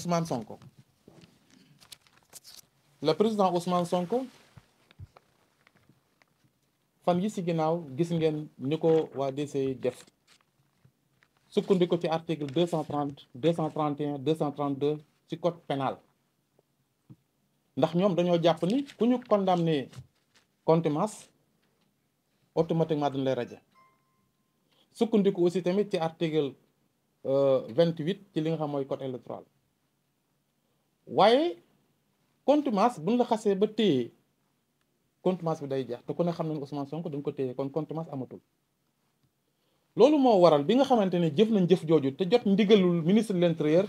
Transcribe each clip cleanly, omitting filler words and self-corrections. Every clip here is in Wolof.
Ousmane Sonko le président Ousmane Sonko fan yi ci ginnaaw gis ngeen ni ko waa DC def sukkandiku ci article 230 231 232 ci code pénal ndax ñoom dañoo jàpp ni ku ñu condamné contumace automatiquement dañ lay raje sukkandiku aussi tamit ci article 28 ci li nga xam mooy code électoral waaye contumace buñ la xasee ba téye contumace bi day jeex te ku ne xam nañ Ousmane Sonko dañ ko téye kon contumace amatul loolu moo waral bi nga xamante ne jëf nañ jëf jooju te jot ndigalul ministre de l'intérieur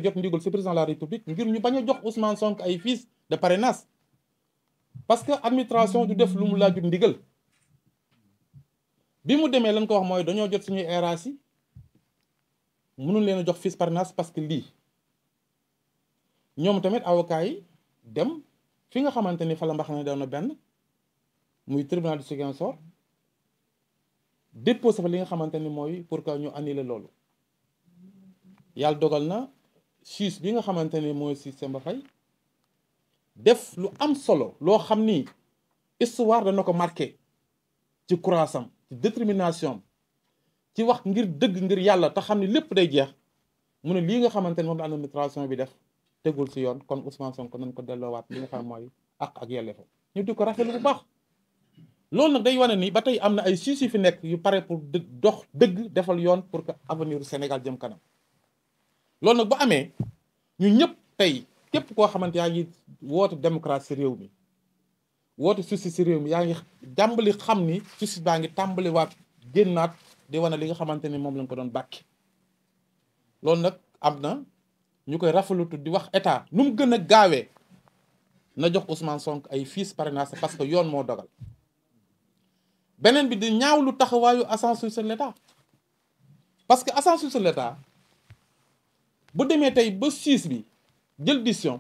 jot ndigal ci président de la république ngir ñu bañ a jox Ousmane Sonko ay fiches de parrainage parce que administration du def lu mu laajut ndigal bi mu demee lañ ko wax mooy dañoo jot suñuy RAC yi mënuñ leen a jox fiche parrainage parce que lii ñoom tamit avocat yi dem fi nga xamante ni fa la mbax ne doon na benn muy tribunal de Ziguinchor déposé fa li nga xamante ni mooy pour que ñu annuler loolu yàlla dogal na juge bi nga xamante ni mooy si Samba Faye def lu am solo loo xam ni histoire dana ko marqué ci courage am ci détermination ci wax ngir dëgg ngir yàlla te xam ni lépp day jeex mu ne lii nga xamante ni moom la administration bi def tegul si yoon kon Ousmane Sonko nañ ko delloowaat li nga xam mooy ak yelleefam ñu di ko rafetlu bu baax loolu nag day wane ni ba tey am na ay juges yu fi nekk yu pare pour dox dëgg defal yoon pour que avenir Sénégal jëm kanam loolu nag bu amee ñu ñëpp tey képp koo xamante yaa ngi woote démocratie si réew mi woote justice si réew mi yaa ngi jàmbali xam ni justice baa ngi tàmbaliwaat génnaat di wane li nga xamante ni moom lañ ko doon bàkki loolu nag am na ñu koy rafetlu di wax état nu mu gën a gaawee na jox Ousmane Sonko ay fiches parrainage parce que yoon moo dogal beneen bi di ñaawlu taxawaayu ascenseur sur l'État parce que ascenseur sur l'État bu demee tey ba juge bi jël décision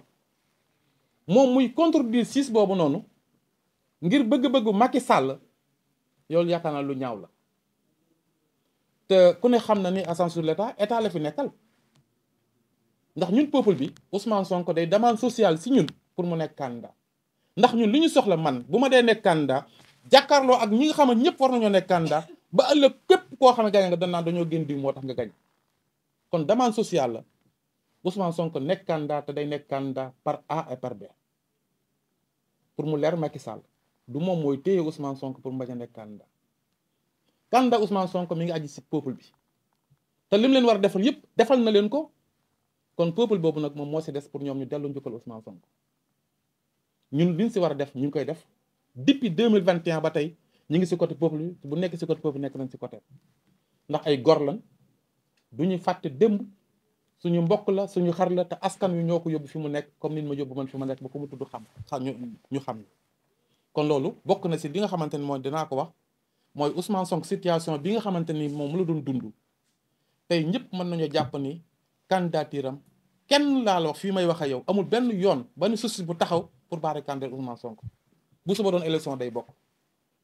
moom muy contredire juge boobu noonu ngir bëgg-bëggu Macky Sall yow yaakaar naa lu ñaaw la te ku ne xam na ni ascenseur sur l'État état la fi nekkal ndax ñun peuple bi Ousmane Sonko day demande sociale si ñun pour mu nekk candidat ndax ñun li ñu soxla man bu ma dee nekk candidat jàkkaarloo ak ñi nga xam ne ñëpp war nañoo nekk candidat ba ëllëg képp koo xam ne gañ nga danaa dañoo gën diw moo tax nga gañ kon demande sociale la Ousmane Sonko nekk candidat te day nekk candidat par A et par B pour mu leer Macky Sall du moom mooy téye Ousmane Sonko pour mu bañ a nekk candidat Ousmane Sonko mi ngi aji si peuple bi te lim leen war a defal yëpp defal na leen ko kon peuple boobu nag moom moo si des pour ñoom ñu dellu njukkal Ousmane Sonko ñun liñ si war a def ñu ngi koy def depuis 2021 ba tey ñu ngi si côté peuple bi bu nekk si côté peuple nekk nañ si côté ndax ay gor lañ du ñu fàtte démb suñu mbokk la suñu xar la te askan wi ñoo ko yóbbu fi mu nekk comme nit ma yóbbu man fi ma nekk ba ko mu tudd xam ñu xam kon loolu bokk na si li nga xamante ni mooy dinaa ko wax mooy Ousmane Sonko situation bi nga xamante ni moom la doon dund tey ñëpp mën nañoo jàpp ni candidature am kenn laa la wax fii may wax ak yow amul benn yoon benn souci bu taxaw pour barrer candidat Ousmane Sonko bu suba doon élection day bokk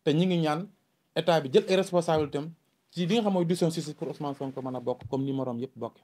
te ñi ngi ñaan état bi jël ay responsabilités am ci li nga xam mooy décision justice pour Ousmane Sonko mën a bokk comme numéro am yëpp bokk